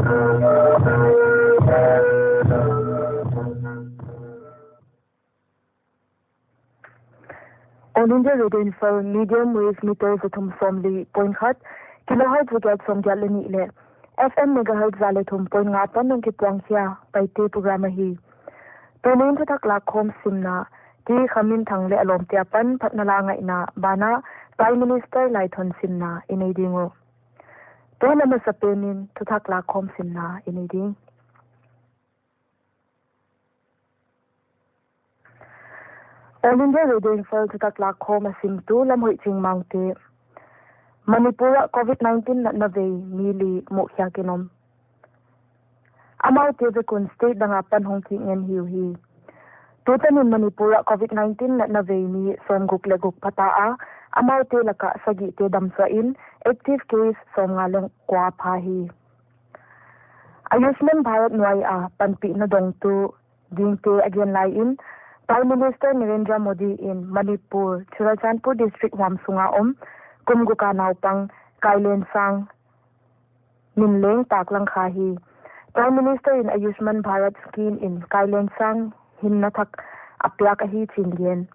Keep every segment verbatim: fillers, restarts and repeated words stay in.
All India Radio Imphal, medium wave meter za thum sawmli point khat, kilohertz za giat sawmgiat leh nih leh F M megahertz za leh thum point nga apan hong kipuang khia Paite program ahi. Tuni'n thuthak lakkhawm simna, T. Khaminthang leh a lawmte apan phatna la ngaihna banah Prime Minister laithon simna i nei ding uh. Tun a masapen in thuthak lakkhawm simna i nei ding. All India Radio Imphal thuthak lakkhawm a simtu Lamhoih Chingmangte. Manipur ah covid nineteen natna vei mi li muh khiak in om. Amaute vek un state dang apan hong kingen hi uhi. Tutan in Manipur ah covid nineteen natna vei mi sawmguk leh guk phata a, amaute laka sagihte damsuah in active case sawmnga leh kua pha hi. Ayushman Bharat nuai a panpihna dongtu dingte a gen lai in, Prime Minister Narendra Modi in Manipur, Churachandpur District huam sunga om kum guk a naupang Kailensang min leng taklang kha hi. Prime Minister in Ayushman Bharat scheme in Kailensang hinna thak a piak ahi chi'n gen.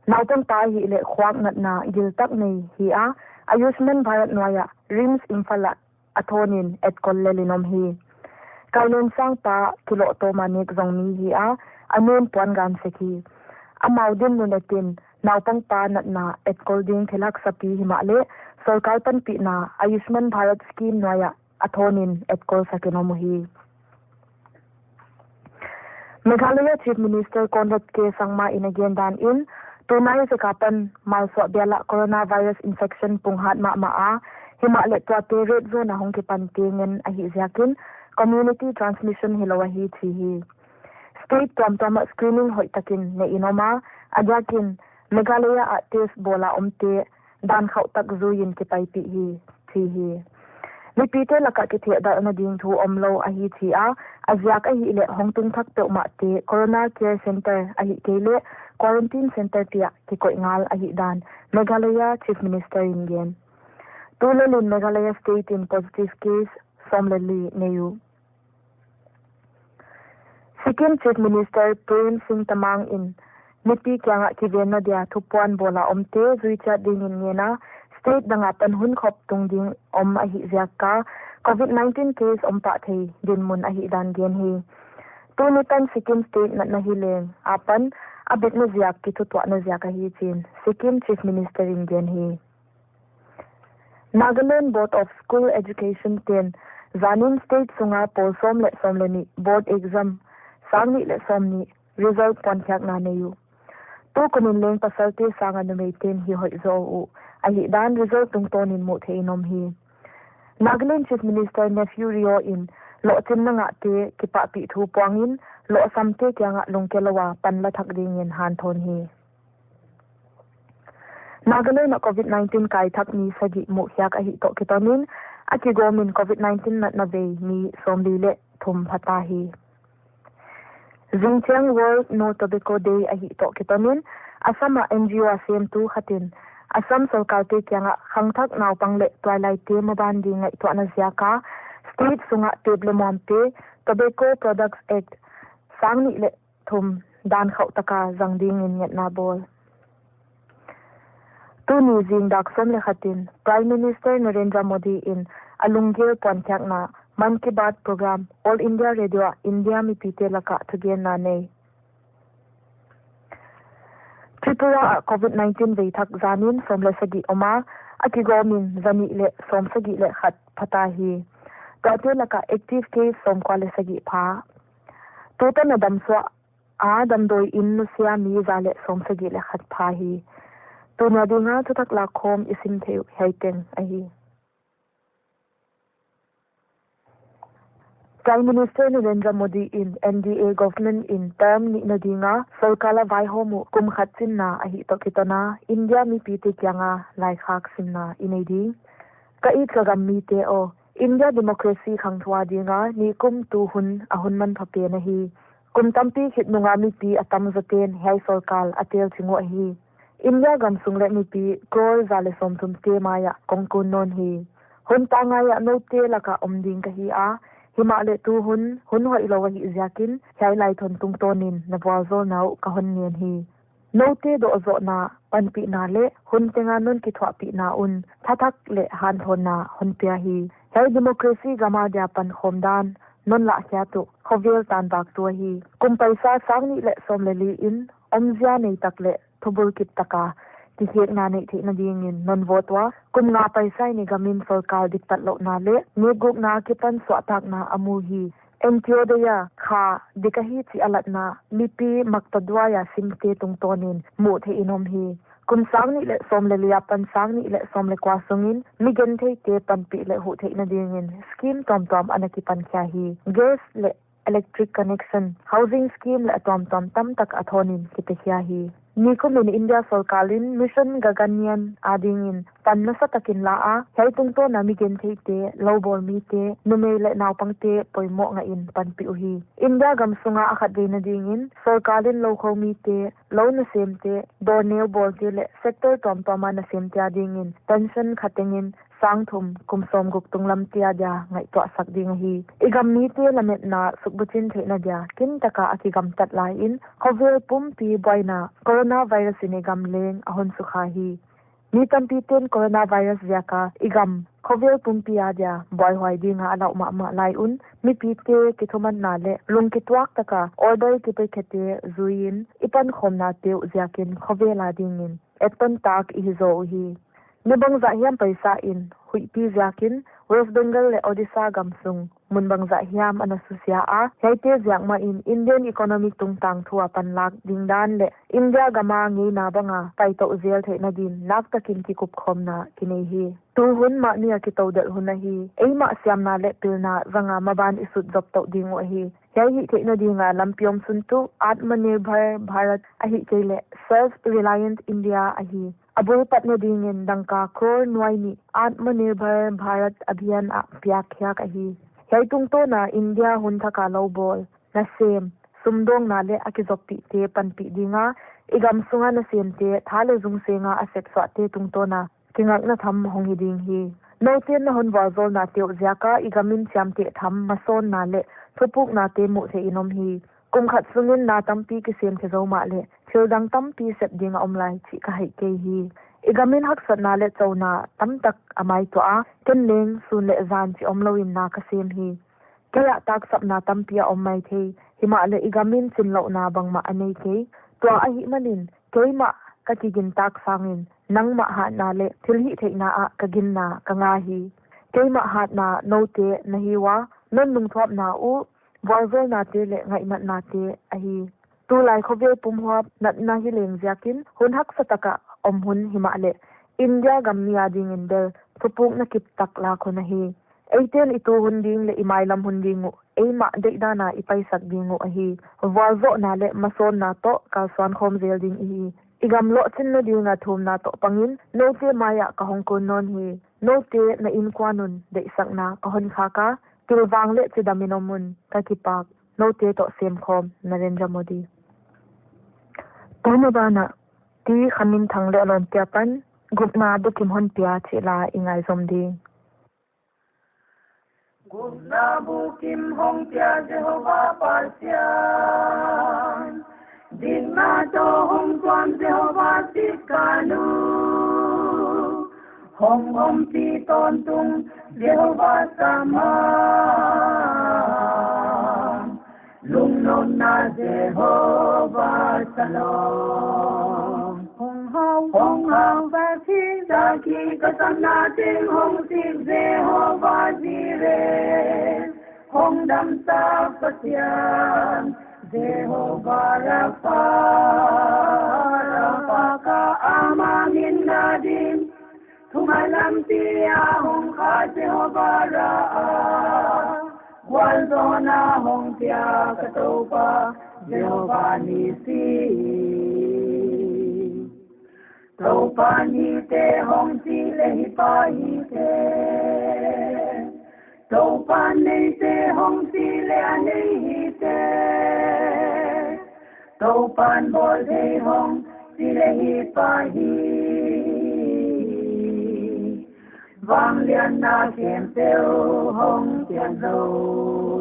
Naupang pa ahihleh khuak natna giltak nei hi a, Ayushman Bharat nuai ah RIMS Imphal ah a thawn in etkol lel in om hi. Kailensang pa kiloh tawm a nek zong mi hi a, a nu'n puan gan sek hi. Amau dinmun et in naupang pa natna etkol ding thil haksa pi himahleh, sorkar panpihna Ayushman Bharat scheme nuai ah a thawn in etkol sak in om uhi. Meghalaya Chief Minister Conrad K Sangma in a gen dan in, tunai zek apan malsuah bial ah coronavirus infection pung hat mahmah a, himahleh tuate red zone a hong kipante ngen ahih ziakin community transmission hilou ahi chi hi. State tuamtuam ah screening hoihtak in nei in om a, a diak in Meghalaya ah test bawl a omte dan khauhtak zui in kipaipih hi, chi hi. Mipite laka kithehdalhna ding thu omlou ahi chi a, a ziak ahihleh hong tung thak peuhmahte Corona Care Center ahihkeileh Quarantine Center pi ah kikoih ngal ahih dan Meghalaya Chief Minister in gen. Tulel in Meghalaya State in positive case sawm leh li nei uh. Sikkim Chief Minister Prem Singh Tamang in mipi kiangah kivenna dia thupuan bawl a omte zuichiat ding in ngen a, state dang apan hunkhop tung ding om ahih ziak a covid nineteen case om pah thei dinmun ahih dan gen hi. Tuni tan Sikkim State natna hi leng apan a betna ziak kithutuahna ziak ahi chi'n Sikkim Chief Minister in gen hi. Nagaland Board of School Education te'n zanin state sunga pawl sawm leh sawm leh nih board exam sang nih leh sawmnih result puankhiakna nei uh. Tukum in leng pasalte sanga numeite'n hi hoih zaw uh, ahih dan result tungtawn in muh theih in om hi. Nagaland Chief Minister Neiphiu Rio in lohchinna ngahte kipahpih thu puang in, lohsamte kiangah lungke lou a panla thak ding in hanthawn hi. Nagaland ah covid nineteen kaithak mi sagih muhkhiak ahih toh kiton in, a kigawm in covid nineteen natna vei mi sawmli leh thum phata hi. Zingchiang World No Tobacco Day ahih toh kiton in, Assam ah N G O a semtu khat in, Assam sorkarte kiangah khangthak naupang leh tuailaite maban ding ngaihtuahna ziak a, state sungah tep leh muamte Tobacco Products Act sang nih leh thum dan khauh taka zang ding in ngetna bawl. Tuni zing dak sawm leh khat in Prime Minister Narendra Modi in a lunggel puankhiakna Mann Ki Baat program All India Radio ah India mipite lakah thugenna nei. Tripura ah covid nineteen veithak zanin sawm leh sagih om a, a kigawm in zanih leh sawmsagih leh khat phata hi. Tuate lakah active case sawmkua leh sagih pha. Tutan a damsuah a damdawi in nusia mi za leh sawmsagih leh khat pha hi. Tuni a dinga thuthak lakkhawm i sim theih uh hiai teng ahi. Prime Minister Narendra Modi in N D A government in term nihna dinga sorkar a vaihawm uh kum khat chinna ahih toh kiton a India mipite kianga laikhak simna i nei ding. Ka it ka gam mite aw, India democracy khangthu a dinga nikum tu hun a hun manpha pen ahi. Kum tampi khit nunga mipi a tamzaw ten hiai sorkar a tel ching uh ahi. India gamsung leh mipi crore za leh sawmthum te mai ah kong kun nawn hi. Hun pangngai ah noute laka om ding ka hi a, Himahleh tu hun, hun hoihlou ahih ziakin, hiai lai thawn tungtawnin na vualzawlna uh ka hon ngen hi. Noute dohzohna panpihna leh hun tenga non kithuahpihna un thathak leh hanthawnna hon pia hi. Hiai democracy gam adia pankhawm dan non lahkhiat uh khovel tanvaktu ahi. Kum paisa sang nih leh sawmleli in omzia neitak leh thubul kiptaka kikhekna neih theihna dingin non vote ua, kum nga paisa in i gamin sorkar diktatlouhna leh nekgukna akipan suahtakna a mu hi. Antyodaya, kha dik ahi chih a latna, mipi maktaduaia simte tungtawnin muh theihin om hi. Kum sang nih leh sawmleli apan sang nih leh sawmlekua sungin mi gentheite panpih leh huh theihna dingin scheme tuamtuam ana kipankhia hi. Gas leh electric connection, housing scheme leh a tuamtuam tamtak a thawnin kipekhia hi. Nikumin India sorkarin Mission Gaganyaan adingin pan nasatakin la a, hiai tungtawna mi gentheite, loubawlmite, numei leh naupangte poimoh ngahin panpih uhi. India gam sunga a khatveina dingin sorkarin loukhoumite, lou nasemte, dawr neu bawlte leh sector tuamtuama nasemte adingin pension khatengin sang thum kum sawmguk tunglam te adia ngaihtuahsak ding ahi. I gam mite lametna sukbuchin theihna dia kintaka a kigamtat laiin khovel pumpi buaina coronavirus in i gam leng a hon sukha hi. Mi tampiten coronavirus ziaka i gam khovel pumpi adia buaihuai dinga a lauh mahmah lai un, mipite kithumanna leh lungkituak taka order kipekhete zuiin i pankhawmnate uh ziakin khovel adingin etton tak i hi zaw uhi. Mi bangzah hiam paisa in huihpi ziakin West Bengal leh Odisha gam sung mun bangzah hiam ana susia a, hiaite ziak mahin Indian economic tungtang thu a panlak dingdan leh India gama ngeina banga paitouh zel theihna din naktakin kikupkhawmna kinei hi. Tu hun mahni a kitoudelh hun ahi. Eimah siamna leh pilna zanga maban i sut zop touh ding uh ahi. Hiai hih theihna dinga lampi omsun tuh Atmanirbhar Bharat ahihkeileh Self Reliant India ahi. A bul patna dingin dangka crore nuai nih Atmanirbhar Bharat Abhiyan ah piak khiak ahi. Hiai tungtawna India hun thaka loubawl, nasem, sumdawngna leh a kizoppihte panpih dinga, i gam sunga nasemte, tha leh zung senga a sepsuahte tungtawna kingakna tham hong hi ding hi. Nouten na hon vualzawlnate uh ziaka i gamin chiamteh tham, masawnna leh thupuknate muh theihin om hi. Kum khat sungin na tampi kisem khe zou mahleh thildang tampi sep ding a om lai chih ka haih kei hi. I gamin haksatna leh chouna tamtak a maituah a, ken leng sun leh zan chih omlouin na ka sem hi. Kei ah taksapna tampi a om maithei, himahleh i gamin chinlouhna bangmah a nei kei. Tua ahihmanin keimah ka kigintak sangin nangmah hatna leh thilhihtheihna ah ka ginna ka nga hi. Keimah hatna noute na hi ua, non nungthuapna uh vualzawlnate leh ngaihmatnate ahi. Tulai khovel pumhuap natna hi leng ziakin hun haksa taka om hun himahleh India gam mi adingin bel thupukna kiptak lak hun ahi. Eiten i tu hun ding leh i mailam hun ding uh eimah deihdana i paisak ding uh ahi. Vualzohna leh masawnna toh kalsuan khawm zel ding i hi. I gam lohchinna dinga thumna toh pangin noute maiah ka hong kun nawn hi. Noute na inkuan un deihsakna ka hon khak a, pilvang leh chidamin om un, ka kipak. Noute toh semkhawm, Narendra Modi. Tuma banah, T. Khaminthang leh a lawmte apan gupna bukim hon pia chih la i ngaizom ding. Gupna bukim hong pia Jehovah Pasian, dikna toh hong tuam Jehovah Tsidkenu, hong ompih tawntung Jehovah Sama, lungnopna Jehovah Shalom. Hong hau, hong hau, sakhi ka sanna teng hong sik Jehovah Jireh, hong damsak Pasian Jehovah Rapha, Rapha ka ama minna ding. Thumai lampi a hong kha Jehovah Ra-ah, gualzawhna hong pia ka Toupa Jehovah Nissi. Toupa nite hong chi leh hi pa hi teh. Toupan neite hong chi leh a nei hi teh. Toupan bawl thei hong chi leh hi pa hi. Vanglianna khempeuh hong piak zou.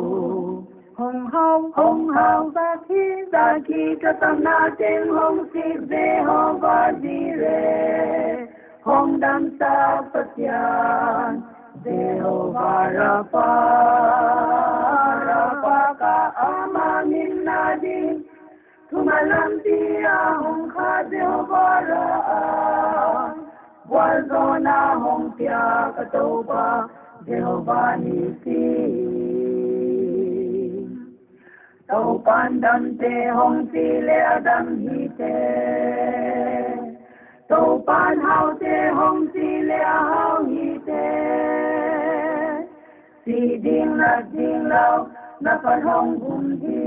Hong hau, hong hau, sakhi, sakhi, ka samna teng hong sik Jehovah Jireh, hong damsak Pathian, Jehovah Rapha, Rapha ka ama min a ding, thumal lampi a hong kha Jehovah Ra, vualzawlna hong pia ka Toupa, Jehovah Nissi. Toupan damte hong chi leh a dam hite, Toupan haute hong chi leh a hau hite. Si ding nat ding lou, na pan hong gum hi.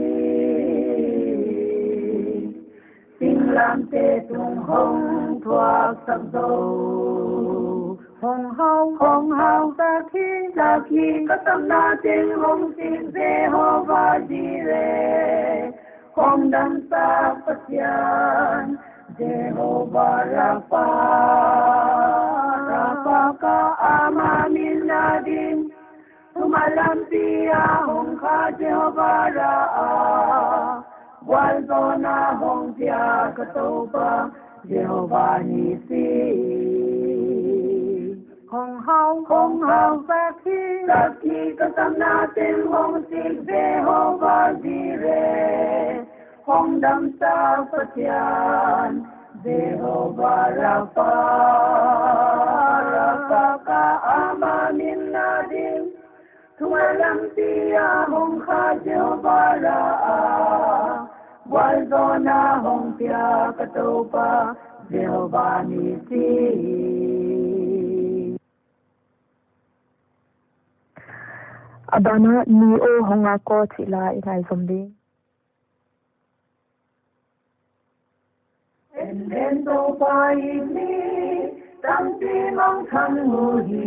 Singlamteh tung hong thuak sak zou. Hong hau, hong hau, sakhi, sakhi, ka samna teng hong sik Jehovah Jireh, hong damsak Pathian, Jehovah Rapha, Rapha ka ama min a ding, thumal lampi a hong kha Jehovah Ra, vualzawlna hong pia ka Toupa, Jehovah Nissi. Hong hau, hong hau, sakhi, sakhi, ka samna teng hong sik Jehovah Jireh, hong damsak Pathian, Jehovah Rapha, Rapha ka ama min a ding, thumal lampi a hong kha Jehovah Ra, vualzawlna hong pia ka Toupa, Jehovah Nissi. A ban ah Ni aw hong a kaw chih la i ngaihzom ding. En en, Toupa i mi tampi mangthang uhi,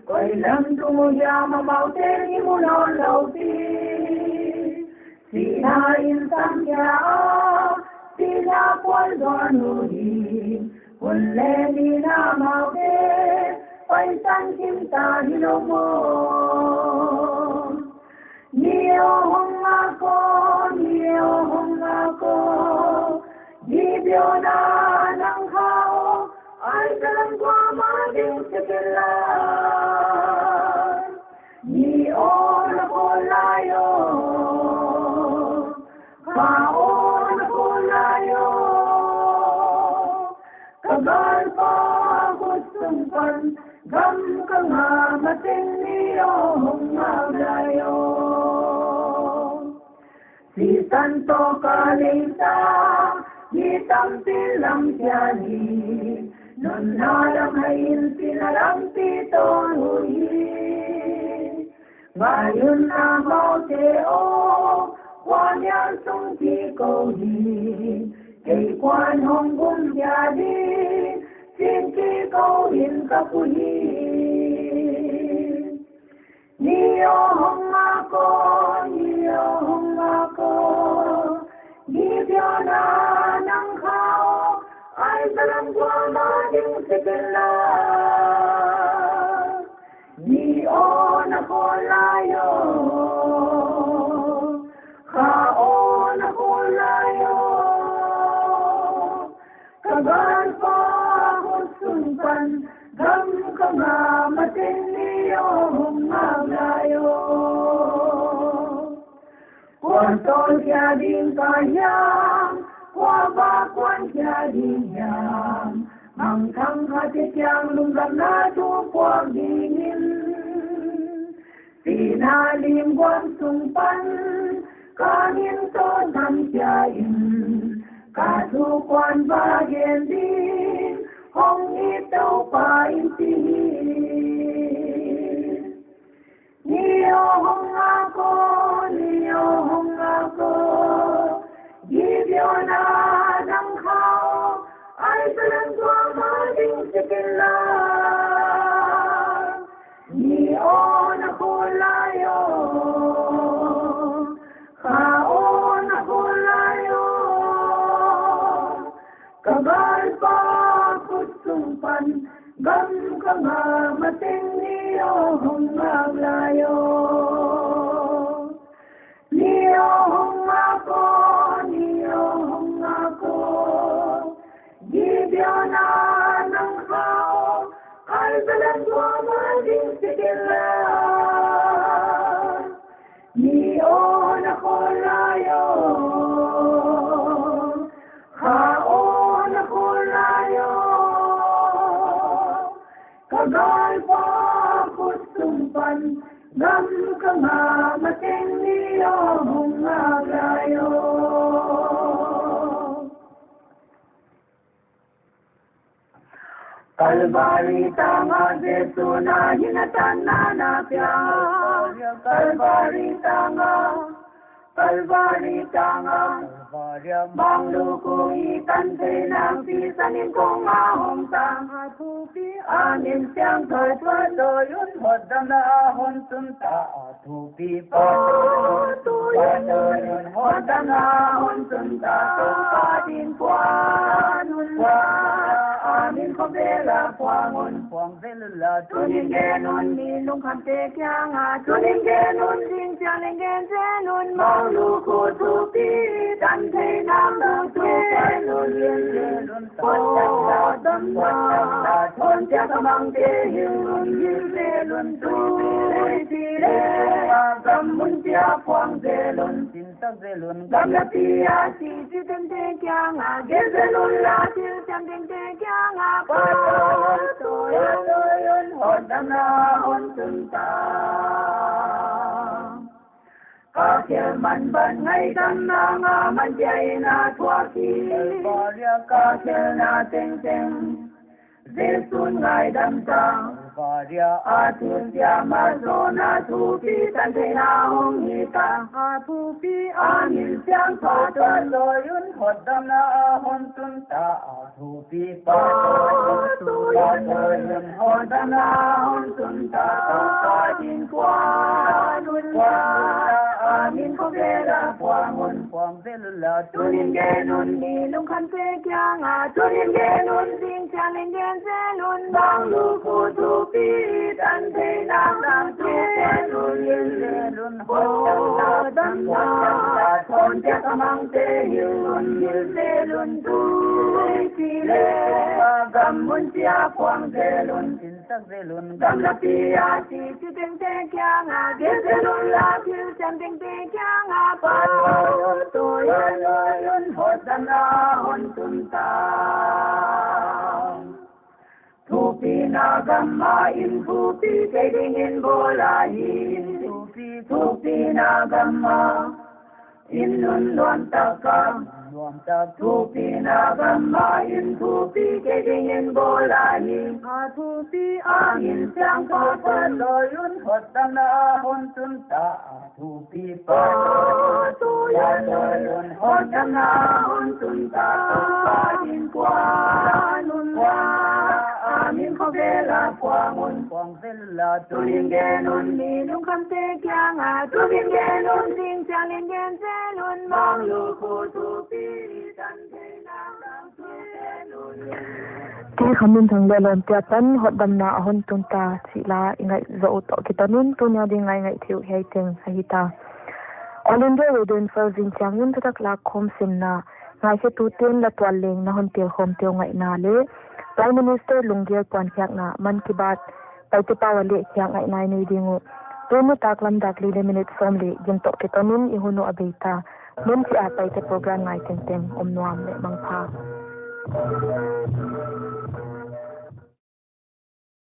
koi lam tung uh hiam amaute i mu nawn lou hi. Sihna in sam khia a, sihna puan dawn uhi, hun leh ni in amaute paisan khin ta hilou maw. Ni aw hong a kaw, Ni aw hong a kaw, Gibeon a nang kha aw, Aijalon kuamah ding sek inla. Ni aw na khawl lai aw, Kha aw na khawl lai aw, ka galpa khut sung pan gam ka ngah mateng Ni aw hong ngak lai aw. Sisan toh ka lei sa, mi tampi lam khia hi, nunna lam hai in sihna lampi tawn uhi. Ngai un amaute aw, kuamial sung ki kou hi, kei kuan hong gum khia ding, sin ki kou in ka pu hi. Ni aw hong a kaw, Ni aw hong a kaw, Gibeon a nang kha aw, Aijalon kuamah ding sek inla. Ni aw na khawl lai aw, Kha aw na khawl lai aw, ka galpa khut sung pan gam ka ngah mateng Ni aw hong ngak lai aw. Kua tawl khia ding ka hiam, kua va kuan khia ding hiam, mangthang khat i kiang lungdamna thu puak dingin. Sihna lim guam sung pan ka gingtu tham khia in, ka thu kuan va gen ding, hong it Toupa in chi hi. Ni aw hong a kaw, Ni aw hong a kaw, Gibeon a nang kha aw, Aijalon kuamah ding sek inla. Ni aw na khawl lai aw, Kha aw na khawl lai aw, ka galpa khut sung pan gam ka ngah mateng Nga mateng ni o hong nga lai o. Kalvari tang a Jesu na hinna tanna na pia. Kalvari tang a, Kalvari tang a, Kalvari a bang lukhu i tan theihna pi san in kong a hong ta. A thupi a min siangthou tuan lou un hotdamna a hon tun ta. A thupi pa tu ya tu yun hotdamna a hon tun ta. Topa ding kuan un la, a min khovel a phuang un, phuang zel un la. Tuni'n gen un mi lungkhamte kiang a, tuni'n gen un, zingchiang leng gen zel un, bang lukhu thupi tan theihna lukhu zel un, zel un. Hotdamna, hotdamna, hon tia ka mangte hil un, hil zel un. Tuipi leh gam mun chia phuang zel un, sinsak zel un. Gamlapi a si chitengte kiang a, gen zel un la, thil chiamtengte kiang a, pa tu ya tu yun hotdamna a hon tun ta. Ka khel man ban ngaidam na nga man chia in a thuak hi. Kalvari a ka khelna tengteng Jesu'n ngaidam ta. Kalvari a a thilsiam a zonna thupi tan theihna hong hi ta. A thupi a min siangthou tuan lou un hotdamna a hon tun ta. A thupi pa tu ya tu yun hotdamna a hon tun ta. Topa ding kuan un la, a min khovel a phuang un, phuang zel un la. Tuni'n gen un mi lungkhamte kiang a, tuni'n gen un, zingchiang leng gen zel un, bang lukhu thupi tan theihna lukhu zel un, zel un. Hotdamna, hotdamna, hon tia ka mangte hil un, hil zel un. Tuipi leh gam mun chia phuang zel un, sinsak zel un. Gamlapi a si chitengte kiang a, gen zel un la, thil chiamtengte kiang a, pa tu ya tu yun hotdamna a hon tun ta. Thupina gam a inn thupi kei dingin bawl ahi. Thupi, thupina gam a inn nunluang tak a, nuam tak. Thupina gam a inn thupi kei dingin bawl ahi. A thupi a min siangthou tuan lou un hotdamna a hon tun ta. A thupi pa tu ya tu yun hotdamna a hon tun ta. Topa ding kuan un la, a min khovel a phuang un, phuang zel un la. Tuni'n gen un mi lungkhamte kiang a, tuni'n gen un, zingchiang leng gen zel un, bang lukhu thupi tan theihna lukhu zel un. Ti khamin thang leh lawmte apan hotdamna a hon tun ta chih la i ngaih zoh uh toh kiton in, tuni a ding ngaih ngaih theih uh hiai teng ahi ta. All India Radio Imphal, zingchiang in thuthak lak khawm simna ngaikhetute'n la tual leng na hon tel khawmte uh ngaihna leh Prime Minister lunggel puan khiakna Mann Ki Baat Paite pau a leh khiak ngaihna i nei ding uh. Tuni nitak lam dak li leh minute sawmli gin toh kiton in i hun uh a bei ta. Nunchia Paite program ngai tengteng om nuam leh mangpha.